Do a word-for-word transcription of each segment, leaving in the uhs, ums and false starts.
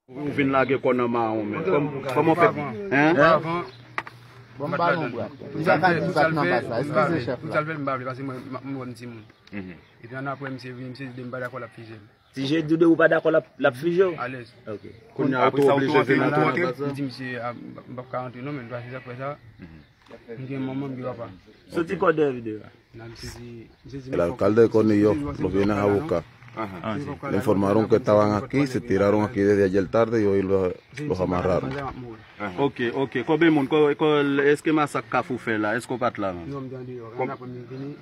Ou vin lage kò nan mawon, men. Kòm- Kòman w fè? Hein? Bon, m pa non, bra. M pa, m pa nan baz la. Eskize, chèf la. Tout sa l fè, m pa vle, paske mwen, m, m, m timoun. Epi annapre, misye vini, misye di m pa dakò, l ap fize m. Ti Jedi, ou pa dakò, l ap, l ap fize w? Alèz. Ok. Kounye a, ou tou oblije vin antre nan baz la? M di misye, a, m p ap ka antre non, men, paske sa k fè sa. M gen manman, m gen papa. Soti kò dèyè videyo a. El alcalde de Conillo lo viene a buscar. Le informaron que estaban aquí, se tiraron aquí desde ayer tarde y hoy lo- los amarraron. Ok, ok. Konbyen moun, ko- ko- èske masak Kafou fè la? Èske w pa t la menm? Non, m t andeyò. Annapre m vini,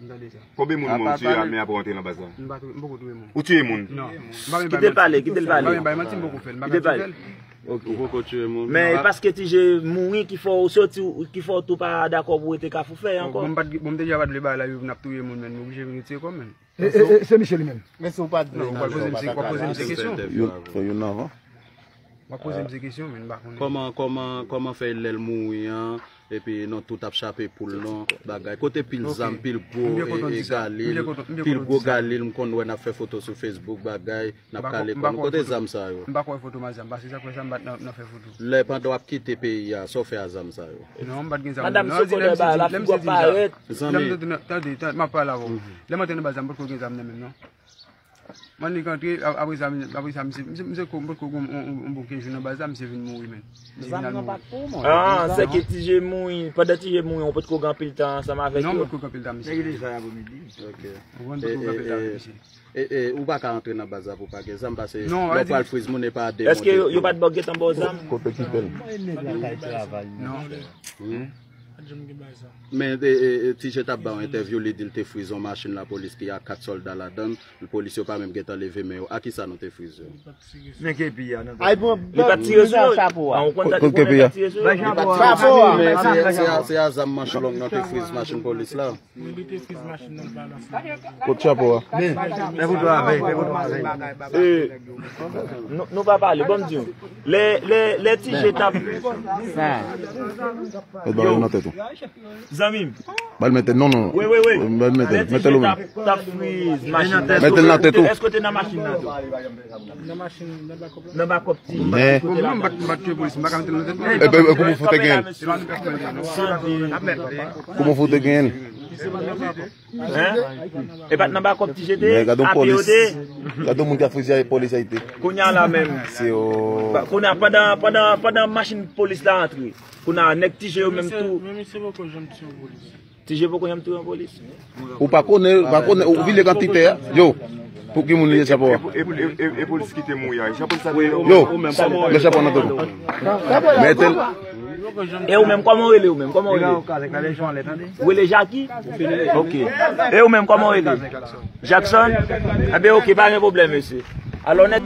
m tande sa. Konbyen moun moun tiye a, men apre w antre nan baz la? M pa tou- m poko touye moun. Ou tiye moun? Non. Kite l pale, kite l pale. M pa bay manti, m poko fè l. M pa ka tou fè l. Ok. Ou poko tiye moun? Men e paske Ti Je mouri ki fè w soti, ki fè w tou pa dakò pou w rete Kafou Fèy ankò? Bon, m pa t- bon, m te deja pa t vle bagay la, yo vin ap touye moun, men m oblije vin retire kò m, men. E, e, e, se misye li menm. Men si w pa t vle nan baz la, w pa t ka la. Yo, fò yo nan avan. W ap poze m se kesyon, men m pa konnen. Kòman, kòman, kòman fè lè l mouri an, epi nou tout ap chape poul non, bagay. Kote pil zam, pil gwo, e, e galil, pil gwo galil, m konn wè n ap fè foto sou Facebook, bagay, n ap kale kò nou. Kote zam sa yo? M pa kwè foto m a zam, paske sa k fè sa m pa t nan, nan fè foto. Lè pandan w ap kite peyi a, sa w fè a zam sa yo? Non, m pa t gen zam. Madanm, sou kote ba la, figi w ap parèt. Zanmi. Tande, tande, m ap pale avè w. Lè m antre nan baz la, m potko gen zam nan men m, non. Mwen li k antre, a- apre sa, apre sa, misye, misye, misye ko- mwen ko- on- on- on bon kenz jou nan baz la, misye vin mouri, men. Misye vin al mouri. Ah, se ke Ti Je mouri. Pandan Ti Je mouri, ou potko gen anpil tan ansanm avèk yo? Non, mwen potko gen anpil tan, misye. Nèg li sa apremidi. Ok. Ou konn potko gen anpil tan avèk misye. E, e, ou pa ka antre nan baz la pou pa gen zam, paske lè w pral friz moun e pa de moun. Èske yo, yo pa t ba w gentan ba w zam? Kote kite l? Non. Hmm? Men, e, e, e, Ti Je t ap ba yon entèvyou, li di l te friz yon machin lapolis ki a kat sòlda ladan l, polis yo pa menm gentan leve men yo. A kisa nou te friz yo? Men kepi a nan tèt. Li pa t tire sou yo? Chapo a. Ah, ou konn dat li pa t tire sou yo? Chapo a. Men se, se a, se a zam manch long nou te friz machin polis la. Kot chapo a? Men, men pou dwa avèk, men pou dwa avèk. E, nou, nou pa pale, bon, m di w. Lè, lè, lè Ti Je t ap. Sa. Met bagay nan tèt ou. Zanmi m. Ba l mete, non, non. Wi, wi, wi. Ba l mete, mete l ou menm. T ap, t ap friz machin nan. Mete l nan tèt ou. Èske w te nan machin nan tou? Nan machin, nan bakòp. Nan bakòp Ti Je. Men. Bon, mwen, m pa t, m pa t touye polis, m pa ka mete l nan tèt mwen. E, e, e, kòman fout te genyen? Kòman fout te genyen? Hein? E pa t nan bakòp Ti Je te? Men gade yon polis. Gade yon moun ki ap frize polis Ayiti. Kounye a la menm. Se yo. Kounye a, pandan, pandan, pandan machin polis la antre. Kounye a, nèg Ti Je yo menm tou. Men misye poko janm tiye yon polis. Ti Je poko janm tiye yon polis. Ou pa konnen, pa konnen, ou vile kantite a. Yo, pou ki moun li ye chapo a? E, e, e, e polis ki te mouri a? Jan polis la te yo. Yo, men chapo nan tèt ou. Mete l. E ou menm, kòman w rele ou menm? Kòman w rele? Ou rele Jackie? Ok. E ou menm, kòman w rele? Jackson? Enben, ok, pa gen pwoblèm, mesye. Alò, nèt.